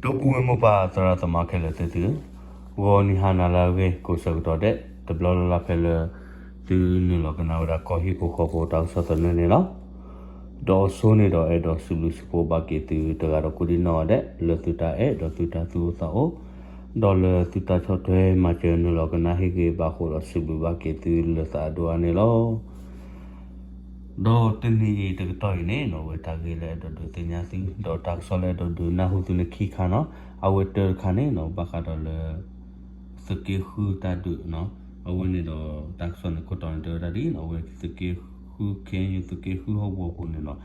ဒီပုၢ်ဝဲၢ်မိၢ်ပၢ်သရၣ်သမါခဲလၢာ်သ့ၣ်သုဧၢ, ဂီၤနံၤဟါနၤလၢအဂ့ၤ ကိးဆၢကတီၢ်ဒဲး တဘျီလၢ်လၢ်ဖဲလၢ သုနုာ်လီၤကနၣ်ဝဲဒၣ်ကီၢ်ဟံၣ်ဖိဃီဖိတၢ်ကစီၣ်သနၢၣ်န့ၣ်လီၤ. ဒီးအဆိန့ၣ်ဒီးအဲၣ်ဒိးစံးဘျုးစံးဖှိၣ်ဘၣ်က့ၤသုတဂၤဒီးကိးဒံနီၢ်ဂၤဒဲး လၢသုတၢ်အဲၣ်ဒီးသုတၢ်သူၣ်အိၣ်သးအိၣ်, ဒီးလၢသုတၢ်ဆီၣ်ထွဲမၤစၢၤနုာ်လီၤကနၣ်ဟ့ၣ်ဂ့ၤဘၣ်ဃိဒီးစံးဘျုးဘၣ်က့ၤသုလၢသးအဒိၣ်အါန့ၣ်လီၤ. ဒီးတနံၤအံၤတကတီၢ်အံၤန့ၣ်နီၣ် အဝဲတၢ်ဂ့ၢ်လၢအဲၣ်ဒိးဒုးသ့ၣ်ညါသု ဒီးတၢ်ကစီၣ်လၢအဲၣ်ဒိးဒုးနၢ်ဟူသုန့ၣ်ခံခါနီၣ်, အဝဲတၢတခါန့ၣ်နီၣ် ဘၣ်ဃးဒီးလၢ သုးက့ဃုတၢ်ဒုးနီၣ်, အဝဲန့ၣ်ဒီးတၢ်ကစီၣ်န့ၣ်ခိၣ်တီန့ၣ်တဲဝဲဒၣ်ဒ်နီၣ် အဝဲသုးက့ဃု ခ့ၣ်အဲၣ်ယူၣ် သုးက့ဃုဟီၣ်ကဝီၤပူၤန့ၣ်နီၣ်,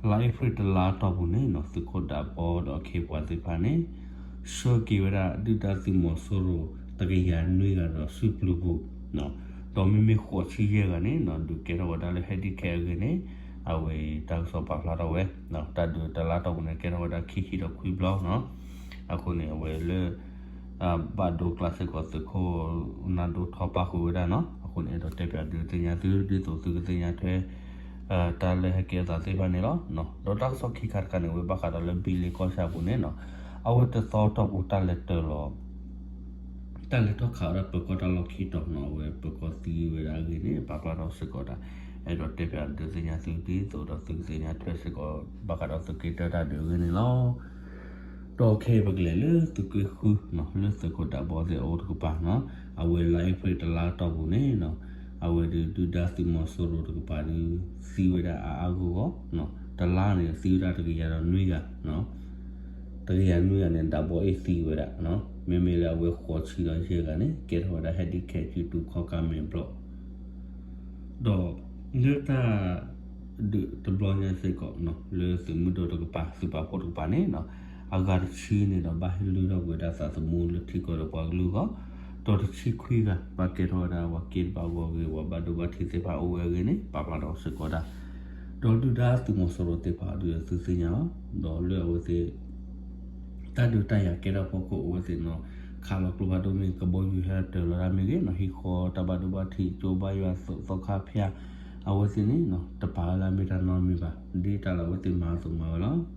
လါအ့ဖြ့ၣ်တလါတီၢ်ပူၤန့ၣ်နီၣ် သုးခိၣ်ဒးဘီဒီးအခ့အပှၤသ့ၣ်တဖၣ်န့ၣ် ဆှၢက့ၤဝဲဒၣ်ဒုၣ်ဒါသုးမီၤစိရိၤ တကယၤနွံဂၤဒီးစုပျုၤပူၤ ဒီးမ့မ့ၢ်ဃိးဆံယဲၢ်ဂၤန့ၣ်နီၣ် ဒုးကဲထီၣ်ဝဲဒၣ်လၢ ဟဲဒံၣ်ခဲး အဂ့ၢ်န့ၣ် အဝဲတၢ်ကစီၣ်ပာ်ဖျါထီၣ်ဝဲ, တၢ်ဒုးတလါတီၢ်ပူၤန့ၣ် ကဲထီၣ်ဝဲဒၣ်ခံဆံဒီးခွံဘျီနီၣ်, အဃိန့ၣ် အဝဲလၢ ဘၣ်ဒိကျါစ့ၢ်ကီးသုးခိၣ်နၢ်ဒိၣ်ထီပာ်ဃုာ်ဝဲဒၣ်နီၣ်, အဃိန့ၣ် အဲၣ်ဒိးတဲပၠးဒုးသ့ၣ်ညါသု ဒ်သိးသုကသ့ၣ်ညါထွဲ တၢ်လၢဟဲကဲအသးသ့ၣ်တဖၣ်န့ၣ်လီၤ. ဒီးတၢ်ကစီၣ်ခံခါတခါန့ၣ် အဝဲဘၣ်ဃးဒီးလၢဘံလ့ကီၢ်ဆၣ်ပူၤန့ၣ်နီၣ်, အဝဲတသီတီၢ်ပူၤတၢ်လဲၤတၢၤလီၤ တၢ်လဲၤထီၣ်ခးဝဲဒၣ်ပၢၤကီၢ်တၢ်လီၢ်ခံတီၤနီၣ် အဝဲပၢၤကီၢ်သံဝဲဒၣ်အဂ့ၢ်န့ၣ် ပာ်ဖျါထီၣ်စ့ၢ်ကီးဒၣ်, အဲၣ်ဒိးတဲပၠးဒုးသ့ၣ်ညါသု ဒ်သိးဒီးသုကသ့ၣ်ညါထွဲစ့ၢ်ကီး ဘၣ်ဃးဒီးသုးက့တၢတၢ်ဒုးအဂ့ၢ်န့ၣ်လီၤ. ဒီးခဲအံၤပကလဲၤလၢသုးက့ဃုနီၣ် လၢသုးခိၣ်ဒးဘီသ့ၣ်အအိၣ်တကပၤနီၣ်, အဝဲလါအ့ဖြ့ၣ်တလါတီၢ်ပူၤန့ၣ်နီၣ်, အဝဲဒုးဒုၣ်ဒါသုးမီၤစိရိၤတကပၤဒုး သံဝဲဒၣ်အါအါဂီၢ်ဂီၢ်, တလါန့ၣ်သံဝဲဒၣ်တကယၤဒီးနွံဂၤ တကယၤနွံဂၤန့ၣ် ဒးဘီအ့ၣ်သံဝဲဒၣ်, မ့မ့ၢ်လၢအဝဲဃိးဆံဒီးယဲၢ်ဂၤန့ၣ် ကဲထီၣ်ဝဲဒၣ်ဟဲဒံၣ်ခဲးစုတူၤခီၣ်ကးမဲာ်ဘျီၣ် ဒီးလၢတၢ်ဒုးတဘျီညါစ့ၢ်ကီးနီၣ် လၢသုးမုၢ်ဒိၣ်တကပၤ သုးပာ်ဖှိၣ်တကပၤန့ၣ်နီၣ်, အဂၤတဆံန့ၣ်ဒီးဘၣ်ဟဲလုၢ်ထီၣ်ကွံာ်ဝဲဒၣ်သးသမူလၢထံကီၢ်ဒီးပှၤကလုာ်အဂီၢ်, ဒီးတဆံခွံဂၤ ဘၣ်ကဲထီၣ်ဝဲဒၣ်ပှၤက့တဘၣ်ဂီၢ်ဂ့ၤ ပှၤဘၣ်ဒိဘၣ်ထံးသ့ၣ်တဖၣ်အိၣ်ဝဲအဂ့ၢ်န့ၣ် ပာ်ဖျါထီၣ်စ့ၢ်ကီးဒၣ်, ဒီးဒုၣ်ဒါသုးမီၤစိရိၤသ့ၣ်တဖၣ်ဒုးသုသ့ၣ်ညါလီၤ, ဒီးလၢအဝဲသ့ၣ် တၢ်ဒုးတၢ်ယၤကဲထီၣ်ဖီခိၣ်အဝဲသ့ၣ်နီၣ်, ခးလီၤကျိဖးဒိၣ်မ့ၢ် ကဘီယူၤဟဲတၢၤလီၤတၢ်မ့ၢ်ဂ့ၤနီၣ်, ဟံၣ်ဃီတၢ်ဘၣ်ဒိဘၣ်ထံး ကၠိဘါယွၤသီခါဖၠါ အဝဲသ့ၣ်န့ၣ်နီၣ် တပာ်ဝဲလၢအမ့ၢ်တၢ်နီတမံၤဘၣ်, ဒ်တၢ်လၢအဝဲသ့ၣ်မၤအသိးမၤဝဲလီၤ.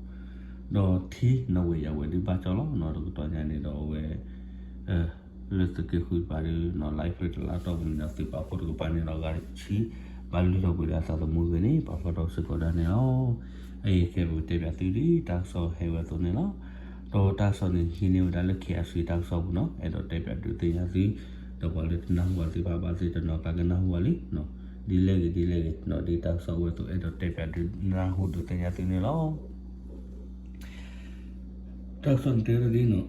ဒီးထံနီၣ်ဝဲယၤဝဲဒုးဘၣ်ကၠီလီၤနီၣ်, တကတီၢ်ညါန့ၣ်ဒီးအဝဲ လၢသုးက့ဃုတကပၤဒုးနီၣ် လါအ့ဖြ့ၣ်တလါတီၢ်ပူၤန့ၣ်ဒီး သုးပာ်ဖှိၣ်တကပၤန့ၣ်ဒီး ဂၤတဆံ ဘၣ်လုၢ်ထီၣ်ကွံာ်ဒၣ်သးသမူအဂ့ၢ်န့ၣ် ပာ်ဖျါထီၣ်စ့ၢ်ကီးဒၣ်န့ၣ်လီၤ. အအံၤခဲအံၤပကတဲပၠးသုဒ်တၢ်ကစီၣ်ဟဲဝဲအသိးန့ၣ်လီၤ. ဒီးတၢ်ကစီၣ်န့ၣ်ဟံးန့ၢ်ဝဲဒၣ်လၢ ခ့ၣ်အဲၣ်ယူၣ် တၢ်ကစီၣ်ပူၤနီၣ်, အဲၣ်ဒိးတဲပၠးဒုးသ့ၣ်ညါသု, ဒီးပှၤလၢတနၢ်ဟူဘၣ်သ့ၣ်တဖၣ်ဘၣ်သ့ၣ်တနီၤကျါကနၢ်ဟူဘၣ်လံ, ဒ်လဲၣ်ဂ့ၤဒ်လဲၣ်ဂ့ၤနီၣ် ဒ်တၢ်ကစီၣ်ဝဲအသိး အဲၣ်ဒိးတဲပၠးဒုးနၢ်ဟူဒုးသ့ၣ်ညါသုန့ၣ်လီၤ. တၢ်ကစီၣ်န့ၣ်တဲဝဲဒၣ်ဒ်နီၣ်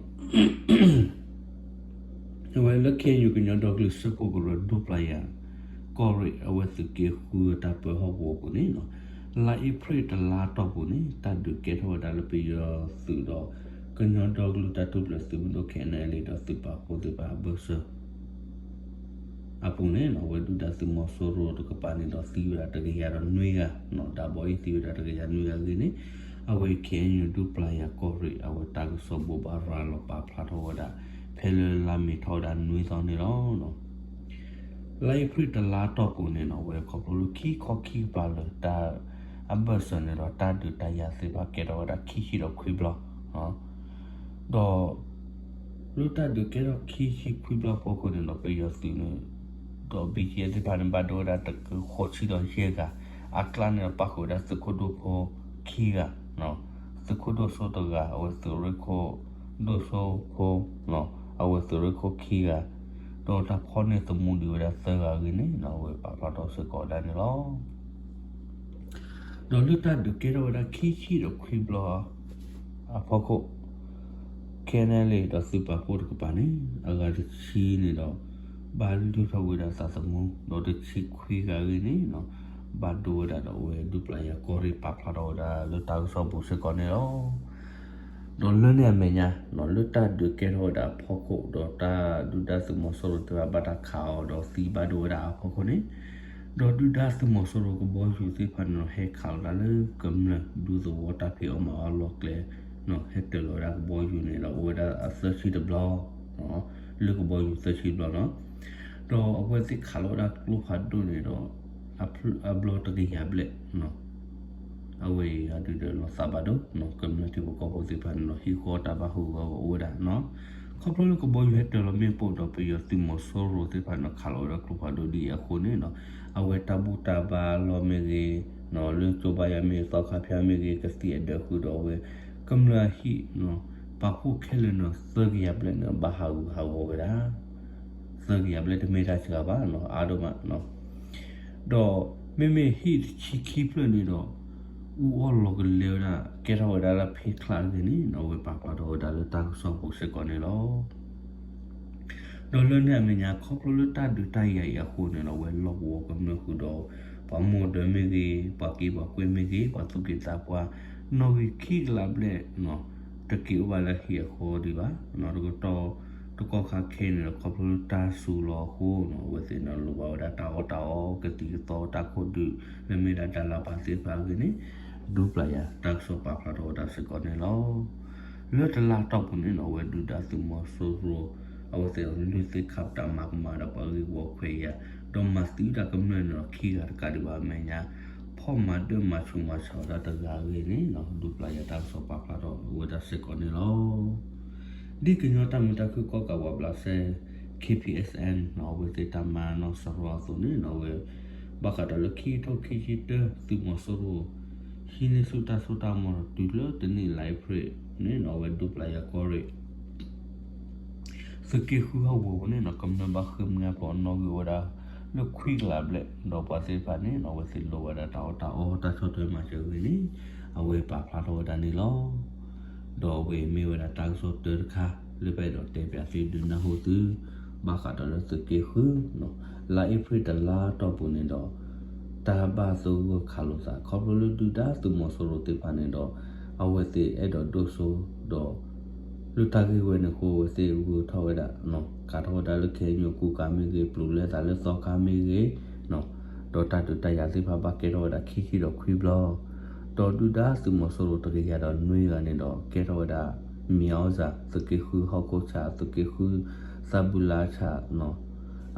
အဝဲလၢ ခ့ၣ်အဲၣ်ယူၣ် ကညီဒီကလုာ်စၢဖှိၣ်ကရၢ ဒူပျၢ်ယၤ ကီၢ်ရ့ၣ် အဝဲသုးက့ဃုတၢ်ပၢဟီၣ်ကဝီၤပူၤန့ၣ်နီၣ်, လါအ့ဖြ့ၣ်တလါတီၢ်ပူၤန့ၣ် တၢ်ဒုးကဲထီၣ်ဝဲဒၣ်လၢပယီၤသုးဒီး ကညီဒီကလုာ်တၢ်ထူၣ်ဖျဲးသုးမုၢ်ဒိၣ် ခ့ၣ်အဲၣ်ယူၣ် ဒီးသုးပာ်ဖှိၣ်သ့ၣ်တဖၣ်အဘၢၣ်စၢၤ အပူၤန့ၣ်နီၣ် အဝဲဒုၣ်ဒါသုးမီၤစိရိၤတကပၤန့ၣ်ဒီးသံဝဲဒၣ်တကယၤဒီးနွံဂၤနီၣ်, ဒးဘီအ့ၣ်သံဝဲဒၣ်တကယၤနွံဂၤအဂ့ၢ်န့ၣ် အဝဲ ခ့ၣ်အဲၣ်ယူၣ် ဒူပျၢ်ယၤကီၢ်ရ့ၣ် အဝဲတၢ်ကစီၣ်ဘိးဘၣ်ရၤလီၤပာ်ဖျါထီၣ်ဝဲဒၣ် ဖဲလၢလါမ့ၤထီၣ်ဝဲဒၣ်နွံသီန့ၣ်လီၤ. လါအ့ဖြ့ၣ်တလါတီၢ်ပူၤန့ၣ်နီၣ် အဝဲခီဖျိလၢခံခီခံကပၤလၢတၢ် အဘၢၣ်စၢၤန့ၣ်ဒီးတၢ်ဒုးတၢ်ယၤသ့ၣ်တဖၣ်ကဲထီၣ်ဝဲဒၣ်ခံဆံဒီးခွံဘျီ ဒီး လၢတၢ်ဒုးကဲထီၣ်ခံဆံခွံဘျီဖီခိၣ်န့ၣ်ဒီး ပယီၤသုးန့ၣ် ဒီး ဘီကၠံအၣ် သ့ၣ်တဖၣ်န့ၣ် ဘၣ်ဒိဝဲဒၣ်တကဃိးဆံဒီးယဲၢ်ဂၤ, အကျါန့ၣ်ဒီးပာ်ဃုာ်ဝဲဒၣ်သုးခိၣ်ဒိၣ်ဖိခံဂၤ, သုးခိၣ်ဒိၣ်စိတဂၤ, အဝဲသုးရ့ၣ်ခိၣ်ဒိၣ်စိဖိ, အဝဲသုးရ့ၣ်ခိၣ်ခံဂၤ, ဒီးတၢ်ဖီၣ်န့ၢ်သမူဒံးဝဲဒၣ်သၢဂၤအဂ့ၢ်န့ၣ် အဝဲပာ်ဖျါထီၣ်စ့ၢ်ကီးဒၣ်န့ၣ်လီၤ. ဒီးလၢတၢ်ဒုးကဲထီၣ်ဝဲဒၣ်ခံဆံဒီးခွံဘျီအဖီခိၣ်, ခဲန့ၣ်လံဒီးသုးပာ်ဖှိၣ်တကပၤန့ၣ် အဂၤတဆံန့ၣ်ဒီး ဘၣ်လုၢ်ထီၣ်ကွံာ်ဝဲဒၣ်သးသမူ, ဒီးတဆံခွံဂၤအဂ့ၢ်န့ၣ် ဘၣ်ဒိဝဲဒၣ်ဒီးအဝဲဒူပျၢ်ယၤကီၢ်ရ့ၣ်ပာ်ဖျါထီၣ်ဝဲဒၣ်လၢတၢ်ကစီၣ်ပူၤစ့ၢ်ကီးန့ၣ်လီၤ. ဒီးလၢန့ၣ်အမဲာ်ညါ လၢတၢ်ဒုးကဲထီၣ်ဝဲဒၣ်အဖီခိၣ် ဒီးတၢ်ဒုၣ်ဒါသုးမီၤစိရိၤသ့ၣ်တဖၣ်ဘၣ်တၢ်ခးအီၤဒီးသံဘၣ်ဒိဝဲဒၣ်အဖီခိၣ်န့ၣ်, ဒီးဒုၣ်ဒါသုးမီၤစိရိၤကဘီယူၤသ့ၣ်တဖၣ်န့ၣ်ဒီး ဟဲခးလီၤတၢ်လၢကမျၢၢ်ဒူသဝီတၢ်ဖံးအီၣ်မၤအီၣ်လီၢ်ကျဲ, ဟဲတၢၤလီၤဝဲဒၣ်ကဘီယူၤန့ၣ်ဒီးအိၣ်ဝဲဒၣ်အသၢဆံတဘျီ, လၢကဘီယူၤသၢဆံတဘျီနီၤ, ဒီးအဝဲသ့ၣ်ခးလီၤဝဲဒၣ်ကျိဖးဒိၣ်န့ၣ်ဒီး အဘျီတကယၤဘျဲၣ် အဝဲအံၤအဒုးဒီးလီၤသးဘၣ်ဒိ ကမျၢၢ်ထံဖိကီၢ်ဖိသ့ၣ်တဖၣ်န့ၣ်ဒီး ဟံၣ်ဃီတၢ်ဘၣ်ဟူးဂဲၤအိၣ်ဝဲဒၣ်နီၤ. ခီဖျိလၢကဘီယူၤဟဲတၢၤလီၤမ့ၣ်ပိၢ်ဒီး ပယီၤသုးမီၤစိရိၤသ့ၣ်တဖၣ်န့ၣ်ဒီး ခးလီၤဝဲဒၣ်ကျိဖးဒိၣ်ဒ်အံၤအဃိန့ၣ်နီၤ, အဝဲတၢ်ဘူၣ်တၢ်ဘါလီၢ်မ့ၢ်ဂ့ၤ, လၢကၠိဘါယွၤမ့ၢ်ဂ့ၤ သီခါဖၠါမ့ၢ်ဂ့ၤ ကသံၣ်အဒၢးဃုာ်ဒီးအဝဲ ကမျၢၢ်အဟံၣ် ပာ်ဖှိၣ်ခဲလၢာ်န့ၣ် သၢကယၤဘျဲၣ်န့ၣ် ဘၣ်ဟးဂူာ်ဟးဂီၤဝဲဒၣ်, သၢကယၤဘျဲၣ်တမ့ၢ်တၢ်စှၤဘၣ်နီၤ အါဒိၣ်မးနီၤ. ဒီးမ့မ့ၢ်ဟံၣ်တဆံခံဖျၢၣ်န့ၣ်ဒီး အူအီၣ်လီၤကလဲဝဲဒၣ် ကဲထီၣ်ဝဲဒၣ်လၢဖ့ချးအဂ့ၢ်န့ၣ်နီၤ အဝဲပာ်ဖျါထီၣ်ဝဲဒၣ်လၢတၢ်ကစီၣ်ပူၤစ့ၢ်ကီးန့ၣ်လီၤ. ဒီးလၢန့ၣ်အမဲာ်ညါ ခီဖျိလၢတၢ်ဒုးတၢ်ယၤအံၤအဃိန့ၣ်ဒီး အဝဲလီၢ်ကဝီၤကမျၢၢ်ဃုာ်ဒီး ပှၤမိၢ်ဒၢးမ့ၢ်ဂ့ၤ ပှၤက့ပှၤကွဲမ့ၢ်ဂ့ၤ ပှၤသူၣ်က့သးပှၢ် နီၣ်ဂံၢ်ခံကလးဘျဲၣ် တက့ၤအိၣ်ဘၣ်လၢဟံၣ်အဃီဒံးဘၣ်. တကတီၢ်တကီၢ်ခါခဲအံၤန့ၣ်ဒီး ခီဖျိလၢတၢ်စူၤလီၤအဃိန့ၣ် အဝဲသ့ၣ်န့ၣ်လိၣ်ဘၣ်ဝဲဒၣ်တၢ်အီၣ်တၢ်အီ ကသံၣ်ကသီတၢ်ခိၣ်ဒုး လၢမ့ၢ်ဒၣ်တၢ်လၢ်ပာ်သ့ၣ်တဖၣ်အဂ့ၢ်န့ၣ် ဒူပျၢ်ယၤတၢ်ကစီၣ်ပာ်ဖျါထီၣ်ဝဲဒၣ်စ့ၢ်ကီးန့ၣ်လီၤ. လၢတလါအတီၢ်ပူၤန့ၣ်နီၤ အဝဲဒုၣ်ဒါသုးမီၤစိရိၤ အဝဲသ့ၣ်အလုၢ်သ့ၣ်ခးပတာ်မၤကမၣ်ဒီးပှၤဂ့ၢ်ဝီခွဲးယာ် ဒီးမၤသံဝဲဒၣ်ကမျၢၢ်န့ၣ်ဒီးခံဂၤတကးဒံးဘၣ်အမဲာ်ညါ ဖီၣ်မၤဒၢၣ်မၤဆူးမၤဆါဝဲဒၣ်တဂၤအဂ့ၢ်န့ၣ်နီၤ ဒူပျၢ်ယၤတၢ်ကစီၣ်ပာ်ဖျါထီၣ်ဝဲဒၣ်စ့ၢ်ကီးန့ၣ်လီၤ. ဒ်ကညီတၢ်မုာ်တၢ်ခုၣ်ကီၣ်ကးပှၤဘျးစဲ K P S N နီၤ အဝဲသ့ၣ်တၢ်မၤနီၢ်စရီအသိးန့ၣ်နီၤ အဝဲ ဘၣ်ဃးဒီးလၢခံကထိခံဆံတၢ သုးမီၤစိရိၤ ဟံးန့ၢ်ဆူၣ်တၢ်စိတၢ်ကမီၤဒီးတုၤလၢတနံၣ်လါအ့ဖြ့ၣ်န့ၣ်နီၤ အဝဲဒူပျၢ်ယၤကီၢ်ရ့ၣ် သုးက့ဃုဟီၣ်ကဝီၤပူၤန့ၣ်နီၤ ကမျၢၢ်ဘၣ်ဃ့ၢ်မှံဟးဖျိးအနီၣ်ဂံၢ်အိၣ်ဝဲဒၣ်လၢခွံကလးဘျဲၣ် ဒီးပှၤသ့ၣ်တဖၣ်န့ၣ်နီၤ အဝဲသ့ၣ်လိၣ်ဝဲဒၣ်တၢ်အီၣ်တၢ်အီတၢ်ဆီၣ်ထွဲမၤစၢၤအဂ့ၢ်န့ၣ် အဝဲပာ်ဖျါထီၣ်ဝဲဒၣ်န့ၣ်လီၤ. ဒီးအဝဲမ့ၢ်ဝဲဒၣ်တၢ်ကစီၣ်တၢတခါ လၢပအဲၣ်ဒိးတဲပၠးသုဒုးနၢ်ဟူသု ဘၣ်ဃးဒီးလၢသုးက့ဃု လါအ့ဖြ့ၣ်တလါတီၢ်ပူၤန့ၣ်ဒီး တၢ်ဘၣ်သဂၢၢ်ခးလိာ်သး ခီဖျိလၢဒုၣ်ဒါသုးမီၤစိရိၤသ့ၣ်တဖၣ်န့ၣ်ဒီး အဝဲသ့ၣ်အဲၣ်ဒိးဒိၣ်စိဒီး လၢတၢ်ဂ့ၢ်ဝဲန့ၣ်အဃိ အဝဲသ့ၣ်ဂုာ်ထီၣ်ဝဲဒၣ် ကးထီၣ်ဝဲဒၣ်လၢ ခဲအံၤညိၣ်ကူကၤမ့ၢ်ဂ့ၤ ပျူၤလဲသးလၢသီခါမ့ၢ်ဂ့ၤ ဒီးတၢ်ဒုးတၢ်ယၤသ့ၣ်တဖၣ်ဘၣ်ကဲထီၣ်ဝဲဒၣ်ခံဆံဒီးခွံဘျီ ဒီးဒုၣ်ဒါသုးမီၤစိရိၤတကယၤဒီးနွံဂၤန့ၣ်ဒီး ကဲထီၣ်ဝဲဒၣ် မံၤအီၣ်စၢ် သုးက့ဃုဟီၣ်ခိၣ်ဆၣ် သုးက့ဃု သးဘုလါဆၣ်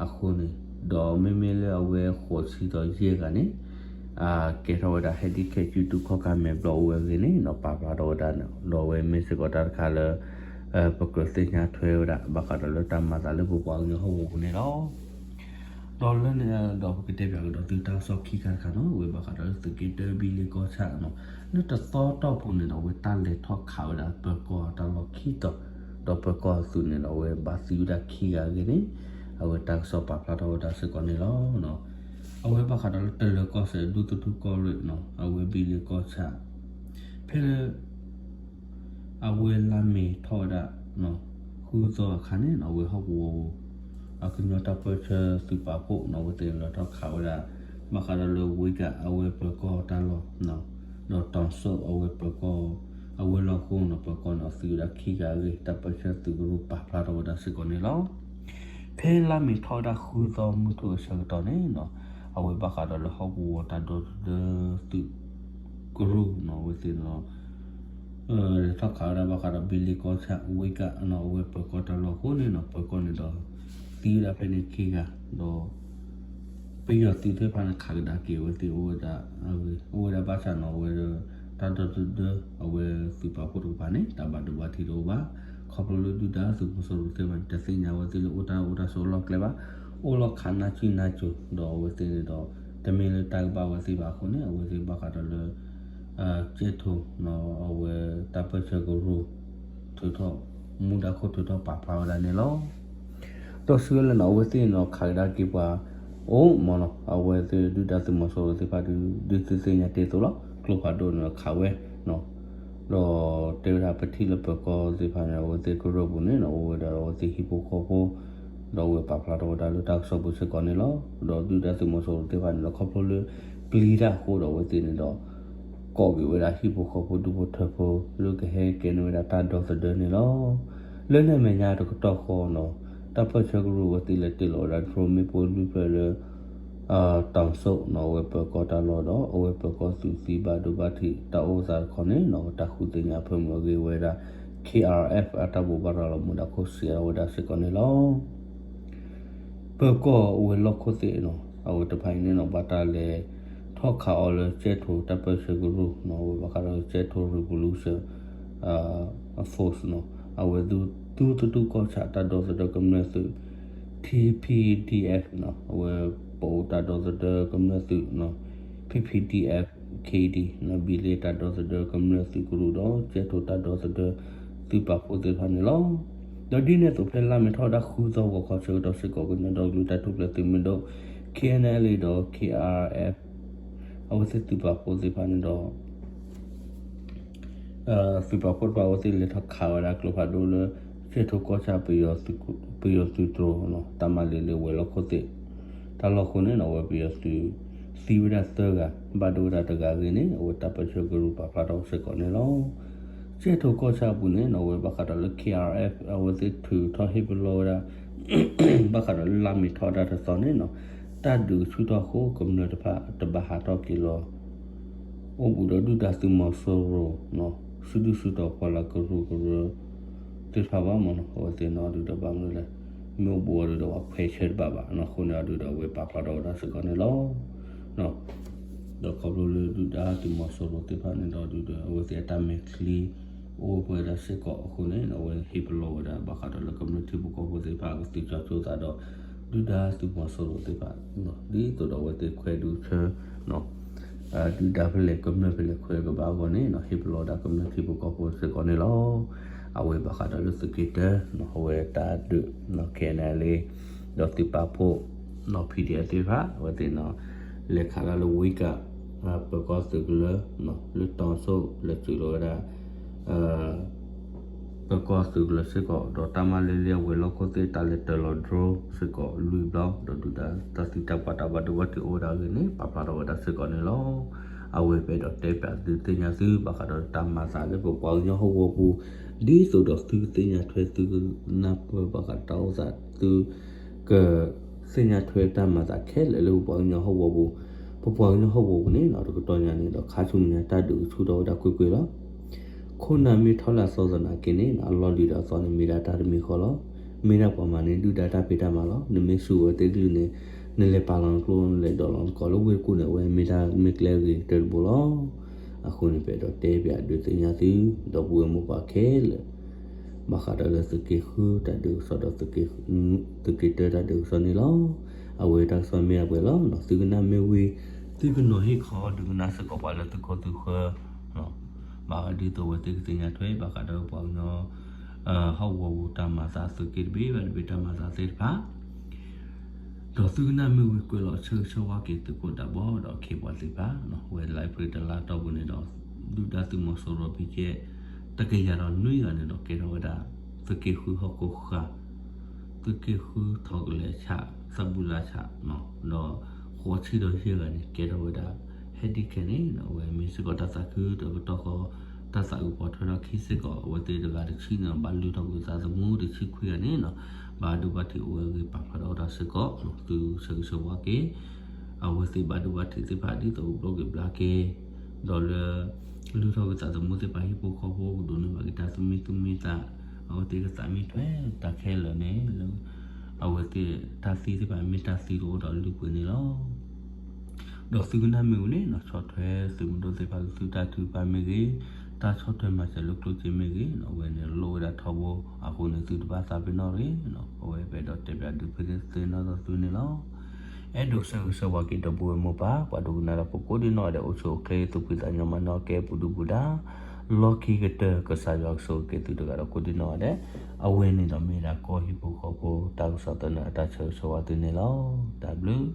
အဃိန့ၣ် ဒီးမ့မ့ၢ်လၢအဝဲဃိးဆံဒီးယဲၢ်ဂၤန့ၣ် ကဲထီၣ်ဝဲဒၣ် ဟဲဒံးခဲးစုတူၢ်ခီၣ်ကါမဲာ်ဘျီၣ်အိၣ်ဝဲအဂ့ၢ်န့ၣ်နီၤ ပာ်ဖျါထီၣ်ဝဲဒၣ်န့ၣ် ဒီးအဝဲမ့ၢ်စ့ၢ်ကီးတၢ်တခါလၢ ပကြၢးသ့ၣ်ညါထွဲဝဲဒၣ် ဘၣ်ဃးဒီးလၢတၢ်မၤသးလၢပပှၤကညီဟီၣ်ကဝီၤပူၤန့ၣ်လီၤ. ဒီးလၢန့ၣ်ဒီးပကတဲပၠးကဒီးသုတၢ်ကစီၣ်ခံခါတခါနီၤ အဝဲဘၣ်ဃးဒီးလၢသုးက့တၢဘံလ့ကီၢ်ဆၣ်နီၤ လၢတသီတီၢ်ပူၤန့ၣ်ဒီး အဝဲတၢ်လဲၤထီၣ်ခးဝဲဒၣ်ပၢၤကီၢ်တၢ်လီၢ်ခံတီၤ ဒီးပၢၤကီၢ်အသုးန့ၣ်ဒီး အဝဲဘၣ်သံဝဲဒၣ်ခံဂၤအဂ့ၢ်န့ၣ် အဝဲတၢ်ကစီၣ်ပာ်ဖျါထီၣ်ဝဲဒၣ်စ့ၢ်ကီးန့ၣ်လီၤ. အဝဲဘၣ်ဃးဒီးလၢတလၢၤကီၢ်စဲၣ် ဒူသထူကီၢ်ရ့ၣ်နီၤ အဝဲဘံလ့ကီၢ်ဆၣ် ဖဲလၢ အဝဲလါမ့ၤထီၣ်ဝဲဒၣ် ဃုသီအခါန့ၣ်နီၤ အဝဲဟီၣ်ကဝီၤ အကညီတၢ်ပၢၢ်ဆၢသုးပာ်ဖှိၣ်နီၤ အဝဲသ့ၣ်လဲၤထီၣ်ခးဝဲဒၣ် ဘၣ်ဃးဒီးလၢဝ့ကၣ် အဝဲပၢၤကီၢ်တၢ်လီၢ် ဒီးတီၤစိၣ် အဝဲပၢၤကီၢ် အဝဲလီၢ်ဃိနီၤ ပၢၤကီၢ်န့ၣ် အသံဝဲဒၣ်ခံဂၤအဂ့ၢ် တၢ်ပၢၢ်ဆၢသုးကရူၢ်ပာ်ဖျါထီၣ်ဝဲဒၣ်စ့ၢ်ကီးန့ၣ်လီၤ. ဖဲလါမ့ၤထီၣ်ဝဲဒၣ်ဃုသီမုၢ်ထူၣ်အဆၢကတီၢ်န့ၣ်နီၤ အဝဲဘၣ်ဃးဒီးလၢဟီၣ်ကဝီၤတၢ်ဒီသဒၢသုးကရူၢ်နီၤ အဝဲသ့ၣ်နီၤ လဲၤထီၣ်ခးဝဲဒၣ်ဘၣ်ဃးဒီးဘံလ့ကီၢ်ဆၣ် ဝ့ကၣ်နီၤ အဝဲပၢၤကီၢ်တၢ်လီၢ်အဃိန့ၣ်နီၤ ပၢၤကီၢ်န့ၣ်ဒီး သံဝဲဒၣ်ဖဲန့ၣ်ခံဂၤ ဒီး ပယီၤသုးသ့ၣ်တဖၣ်န့ၣ် ခးကဒါက့ၤအဝဲသ့ၣ်အိၣ်ဝဲဒၣ် အိၣ်ဝဲဒၣ်ဘၣ်ဆၣ်နီၤ အဝဲ တၢ်ဒီသဒၢ အဝဲသုးပာ်ဖှိၣ်တကပၤန့ၣ် တၢ်ဘၣ်ဒိဘၣ်ထံးတအိၣ်ဘၣ်. ခီဖျိလၢဒုၣ်ဒါသုးမီၤစိရိၤသ့ၣ်တဖၣ်န့ၣ် တသ့ၣ်ညါဝဲသ့ၣ်လၢအိၣ်တၢ်အိၣ်တၢ်ဆိးအလီၢ်ကျဲဘၣ်, အိၣ်လီၤခးနၢ်စုနၢ်စိၤ ဒီးအဝဲသ့ၣ်န့ၣ်ဒီး တမ့ၢ်လၢတၢ်ကဘၣ်ဝဲသ့ၣ်ဘၣ်အဃိန့ၣ် အဝဲသ့ၣ်ဘၣ်ဃးဒီးလၢ ကဲၣ်ထိးနီၤ အဝဲတၢ်ပၢၢ်ဆၢကရူၢ် ထုးထီၣ် မူဒါခိၣ်ထုးထီၣ်ပာ်ဖျါဝဲဒၣ်န့ၣ်လီၤ. ဒီးစံးဝဲလၢနီၤ အဝဲသ့ၣ်နီၤ ခးကဒါက့ၤပှၤ အိၣ်မးနီၤ အဝဲသ့ၣ်ဒုၣ်ဒါသုးမီၤစိရိၤသ့ၣ်တဖၣ်ဒုး ဒုးသ့ၣ်ညါတ့ၢ်အသိးလီၤ ကျိဖးဒိၣ်န့ၣ်ခးဝဲ ဒီးတဲဝဲဒၣ်ပထံၣ်လၢပၢၤကီၢ်သ့ၣ်တဖၣ်န့ၣ် အဝဲသ့ၣ်ကရၢၢ်ပူၤန့ၣ်နီၤ အိၣ်ဝဲဒၣ်အဝဲသ့ၣ်ဟံၣ်ဖိဃီဖိ ဒီးအဝဲပာ်ဖျါထီၣ်ဝဲဒၣ်လၢတၢ်ကစီၣ်ပူၤစ့ၢ်ကီးန့ၣ်လီၤ. ဒီးဒုၣ်ဒါသုးမီၤစိရိၤသ့ၣ်တဖၣ်န့ၣ်ဒီး ခီဖျိလၢ ပျံၤတၢ်အဃိဒီးအဝဲသ့ၣ်န့ၣ်ဒီး ကိးက့ၤဝဲဒၣ်ဟံၣ်ဖိဃီဖိဒူဖိထၢဖိ လၢကဟဲကဲန့ၢ်ဝဲဒၣ်တၢ်ဒီသဒၢန့ၣ်လီၤ. လၢန့ၣ်အမဲာ်ညါတကတီၢ်ဃီနီၤ တၢ်ပၢၢ်ဆၢကရူၢ်အဝဲသ့ၣ်လဲၤတ့ၢ်လီၤဝဲဒၣ် drone မ့ၣ်ပိၢ်လွံၢ်ဖျၢၣ်လၢ တီၤစိၣ်နီၤ အဝဲပၢၤကီၢ်တၢ်လီၢ်ဒီး အဝဲပၢၤကီၢ်သုးသံဘၣ်ဒိဘၣ်ထံးတၢ်အိၣ်သးတခီန့ၣ်နီၤ တၢ်ဃုသ့ၣ်ညါဖၢမုၢ်အဂ့ၢ်ဝဲဒၣ် K R F အတၢ်ဘိးဘၣ်ရၤလီၤမူဒါခိၣ်စံးဝဲဒၣ်စ့ၢ်ကီးန့ၣ်လီၤ. ပၢၤကီၢ်အဝဲလီၢ်ခိၣ်သ့ၣ်နီၤ အဝဲတဖၣ်အံၤန့ၣ်နီၤ ဘၣ်တၢ်လဲၤ ထီၣ်ခးအီၤလၢကၠဲၣ်ထိတၢ်ပၢဆှၢကရူၢ်နီၤ အဝဲဘၣ်ဃးဒီးကၠဲၣ်ထိ revolution force နီၤ အဝဲ သုးတဒူၣ်ကီၢ်ဆၣ်တၢ်ဒီသဒၢကမျၢၢ်သုး T P D F နီၤ အဝဲပအိၣ်တၢ်ဒီသဒၢကမျၢၢ်သုးနီၤ P P D F K D နီၤ ဘံလ့တၢ်ဒီသဒၢကမျၢၢ်သုးကရူၢ်ဒီး ကၠဲၣ်ထိတၢ်ဒီသဒၢသုးပာ်ဖှိၣ်သ့ၣ်တဖၣ်န့ၣ်လီၤ. ဒီးဒ်န့ၣ်အသိးဖဲလါမ့ၤထီၣ်ဝဲဒၣ်ဃုသီဂီၤခီဆၢကတီၢ်စ့ၢ်ကီး ကညီဒီကလုာ်တၢ်ထူၣ်ဖျဲးသုးမုၢ်ဒိၣ် K N L A ဒီး K R F အဝဲသ့ၣ်သုးပာ်ဖှိၣ်သ့ၣ်တဖၣ်န့ၣ်ဒီး သုးပာ်ဖှိၣ်တဖၣ်အဝဲသ့ၣ်လဲၤထီၣ်ခးဝဲဒၣ်ကျိဖးဒိၣ်လၢ ကၠဲၣ်ထိကီၢ်ဆၣ် ပယီၤသုးတြိၤနီၤ တၢ်မၤလ့လ့ဝဲၤလီၢ်ခိၣ်သ့ၣ် တၢ်လီၢ်ဃိန့ၣ်နီၤ အဝဲပယီၤသုးသံဝဲဒၣ်သၢဂၤ ဘၣ်ဒိဝဲဒၣ်တဂၤအဂ့ၢ်န့ၣ် အဝဲတၢ်ပၢဆှၢကရူၢ်ပာ်ဖျါထီၣ်စ့ၢ်ကီးန့ၣ်လီၤ. ကၠဲၣ်ထိကီၢ်ဆၣ်အပူၤန့ၣ်နီၤ အဝဲဘၣ်ဃးဒီးလၢ K R F အဝဲသ့ၣ်ထုးထီၣ်ဟ့ၣ်ပလီၢ်ဝဲဒၣ် ဘၣ်ဃးဒီးလၢလါမ့ၤထီၣ်ဝဲဒၣ်တသီန့ၣ်နီၤ တၢ်ဒုးဆူၣ်ထီၣ်အဃိကမျၢၢ်တဖၣ်တဘၣ်ဟးထီၣ်က့ၤလီၤ အိၣ်ဘူးဒီးဒုၣ်ဒါသုးမီၤစိရိၤ စုဒုၣ်စုတီၤပှၤလၢကရူၢ်ကရၢသ့ၣ်တဖၣ်ဘၣ်မးနီၤ အဝဲသ့ၣ်နီၤဒုးဒီးဘၣ်မနုၤလဲၣ် မ့ၢ်အိၣ်ဘူးအီၤဒုးဒီးပှၤခွဲးဆၢတဘၣ်ဘၣ်နီၤ အဃိန့ၣ်အဒုးဒီးအဝဲပာ်ဖျါထီၣ်ဝဲဒၣ်စ့ၢ်ကီးန့ၣ်လီၤ. ဒီးခီဖျိလၢဒုၣ်ဒါသုးမီၤစိရိၤသ့ၣ်တဖၣ်န့ၣ်ဒီးဒုးဒီး အဝဲသ့ၣ်အတၢ်မဲာ်ချံ အိၣ်ပှဲၤဒၣ်စ့ၢ်ကီးအဃိန့ၣ် အဝဲဟ့ၣ်ပလီၢ်ဝဲဒၣ် ဘၣ်ဃးဒီးလၢကမျၢၢ်ထံဖိကီၢ်ဖိသ့ၣ်တဖၣ် ကသုးကၠီၤကၠိသးဒီး ဒုၣ်ဒါသုးမီၤစိရိၤသ့ၣ်တဖၣ် ဒ်သိးဒီးအဝဲသ့ၣ်ခွဲးဒုးဆၢ ဒုၣ်ဒါဖဲလဲၣ်ကမျၢၢ်ဖဲလဲၣ်ခွဲးကဘၣ်အဂီၢ်န့ၣ် ဟ့ၣ်ပလီၢ်ဝဲဒၣ်ကမျၢၢ်ထံဖိကီၢ်ဖိစ့ၢ်ကီးန့ၣ်လီၤ. အဝဲဘၣ်ဃးဒီးလၢသုးက့တၢ အဝဲတၢ်ဒုး K N L A ဒီးသုးပာ်ဖှိၣ် P D F သ့ၣ်တဖၣ် အဝဲသ့ၣ် လဲၤခးဒၣ်လၢဝ့ကၣ် ပၢၤကီၢ်သုးကလၢၤ လၢတီၤစိၣ် လဲၤစုးလီၤဝဲဒၣ် ပၢၤကီၢ်သုးကလၢၤစ့ၢ်ကီး ဒီးတၢ်မၤလ့လ့အဝဲၤလီၢ်ခိၣ်သ့ၣ် တၢ်လဲၤတၢၤလီၤ drone စ့ၢ်ကီးလွံၢ်ဘျီ ဒီးဒုၣ်ဒါတၢ်သံတၢ်ပှၢ်တၢ်ဘၣ်ဒိဘၣ်ထံးအိၣ်ဝဲဒၣ်အဂ့ၢ်န့ၣ် ပာ်ဖျါထီၣ်ဝဲဒၣ်စ့ၢ်ကီးန့ၣ်လီၤ. အဝဲပအဲၣ်ဒိးတဲပၠးဒုးသ့ၣ်ညါသု ဘၣ်ဃးဒီးတၢ်မၤသးလၢပပှၤကညီဟီၣ်ကဝီၤပူၤ ဒ်သိးဒီးသုကသ့ၣ်ညါထွဲသုကနၢ်ပၢၢ်ဘၣ်ဃးဒီးတၢ်အိၣ်သး သု ကသ့ၣ်ညါထွဲတၢ်မၤသးခဲလၢာ်လၢပပှၤကညီဟီၣ်ကဝီၤပူၤ, ပပှၤကညီဟီၣ်ကဝီၤပူၤန့ၣ်နီၤ တကတီၢ်ညါန့ၣ်ဒီး ခါဆူညါတၢ်ဒုးကဆူၣ်ထီၣ်ဝဲဒၣ်ကွ့ၢ်ကွ့ၢ်လီၤ. ခိၣ်နၢ်မ့ၢ်ထီၣ်လၢအသီသနာ်က့န့ၣ် အလီၢ်လံၤဒီးအသီန့ၣ် မ့ၢ်ဒၣ်တၢ်တမံၤဃီလီၤ. မ့ၢ်ဒၣ်ပှၤမၤန့ၣ် ဒုၣ်ဒါတၢ်ဖံးတၢ်မၤလီၤ. နမ့ၢ်စူးဝဲသ့ၣ်ကလုၢ်န့ၣ် နလဲၤပာ်လီၤနကျိ နလဲၤဒိးလီၤနကိာ်လၢဝ့ၢ်တကူၣ်န့ၣ် အဝဲမ့ၢ်တၢ်မ့ၢ်ကျဲဂ့ၤကတၢၢ်တဘိလီၤ. အဃိန့ၣ် ပအဲၣ်ဒိးတဲပၠးဒုးသ့ၣ်ညါသု ဒီပုၢ်ဝဲၢ်မိၢ်ပၢ်ခဲလၢာ် ဘၣ်ဃးဒီးလၢသုးက့ဃုတၢ်ဒုးကစီၣ်ဒီး သုးက့တၢတၢ်ဒုးကစီၣ်န့ၣ်လီၤ. အဝဲတၢ်ကစီၣ်မ့ၢ်ဒၣ်ပှဲၤလီၤ. သုကနၣ်မ့ၢ်ဝံၤ သုကနီၤဟ့ၣ်ခီဒုးကနၣ်စ့ၢ်ကီးပှၤလၢသုခိၣ်သုဃၢၤ ဘၣ်ဃးဒ်သိးအဝဲသ့ၣ်ကသ့ၣ်ညါထွဲ ဘၣ်ဃးဒီးပှၤကညီ ဟီၣ်ကဝီၤပူၤတၢ်မၤသးသုးက့တဘ့ၣ်ဘၣ်တဘ့ၣ်တၢ်မၤသးသ့ၣ်တဖၣ် ဒီးသုကနၣ်မ့ၢ်ဝံၤကွဲးလီၤဆၢဂ့ၤဆၢဝါက့ၤသုးခိၣ်ဒၣ်ဘီ ဒီးအခ့အပှၤသ့ၣ်တဖၣ် ဝဲလါအ့ဖြ့ၣ်တလါတီၢ်ပူၤန့ၣ်ဒီး ဒုၣ်ဒါသုးမီၤစိရိၤ ဘံကဲ တကယၤဒီးနွံဂၤန့ၣ်ဒီး ကဲထီၣ်ဝဲဒၣ် သုးက့ဃုဟီၣ်ခိၣ်ဃၢ် သုးက့ဃုထီၣ်ကလဲၤဆး သးဘူၣ်လါဆး ဒီးဃိးဆံဒီးယဲၢ်ဂၤန့ၣ် ကဲထီၣ်ဝဲဒၣ် ဟဲဒ်ခဲန့ၣ် အဝဲမ့ၢ်စ့ၢ်ကီးတၢ်သးခုဒီးကတီၢ်ဃီ တၢ်သးအုးပိာ်ထွဲထီၣ်ခံစ့ၢ်ကီး အဝဲသ့ၣ်တဂၤတဆံန့ၣ် ဘၣ်လုၢ်ထီၣ်ကွံာ်သးသမူတဆံခွံဂၤန့ၣ် ဘၣ်ဒိဘၣ်ထံးအိၣ်ဝဲအဂ့ၢ်ပာ်ဖျါထီၣ်ဝဲဒၣ်စ့ၢ်ကီး သုဆၢဂ့ၤဆၢဝါက့ၤ အဝဲသ့ၣ်ဘၣ်ဒိဘၣ်ထံးသ့ၣ်တဖၣ်ဒ်သိးကဘျီက့ၤဘျါက့ၤ ဒီးလၢ လုၢ်ထီၣ်ကွံာ်သးသမူသ့ၣ်တဖၣ်ဟံၣ်ဖိဃီဖိကဒိးန့ၢ်ဘၣ်က့ၤတၢ်သူၣ်မံသူၣ်မံသး အဝဲသ့ၣ်ကသးမံထွဲတၢ်ခဲလၢာ်န့ၣ်လၢ အဝဲသ့ၣ်တၢ်သံသ့ၣ်တဖၣ်မ့ၢ်တၢ်သံတအိၣ်ဒီးလုၢ်ပှ့ၤန့ၣ်လီၤ. ဒီးသုကနၣ်မ့ၢ်ဝံၤန့ၣ် ဆီၣ်ထွဲသုးမုၢ်ဒိၣ်သ့ၣ်တဖၣ်လၢသုတၢ်ထုကဖၣ်မ့ၢ်ဂ့ၤ, တၢ်ဆီၣ်ထွဲမၤစၢၤလၢကျိၣ်စ့မ့ၢ်ဂ့ၤ, အဝဲန့ၣ်လိၣ်ဝဲဒၣ်ထီဘိအဃိန့ၣ် သုတဘၣ်သးပ့ၤနီၣ်တဂ့ၤ, အဝဲပအဲၣ်ဒိးတဲပၠးဒုးသ့ၣ်နီၣ်ထီၣ်သုန့ၣ်လီၤ. အဲၣ်ဒိးဆၢဂ့ၤဆၢဝါက့ၤဒီပုၢ်ဝဲၢ်မိၢ်ပၢ် ပှၤဒိကနၣ်ဒီးပကိးဒံနီၢ်ဂၤဒဲး အိၣ်ဆူၣ်အိၣ်ချ့ သူၣ်ဖှံသးညီမၤနီၣ်ကဲပူၤဒုပူၤဒါ လီၢ်ခံကတၢၢ် ကစၢ်ယွၤကဆိၣ်ဂ့ၤက့ၤသုတဂၤဒီးကိးဒံနီၢ်ဂၤဒဲး, အဝဲန့ၣ်ဒီးမ့ၢ်ဒၣ်ကီၢ်ဟံၣ်ဖိဃီဖိတၢ်ကစီၣ်သနၢၣ်အတၢ်ဆၢဂ့ၤဆၢဝါသုန့ၣ်လီၤ. တၢ်ဘျုး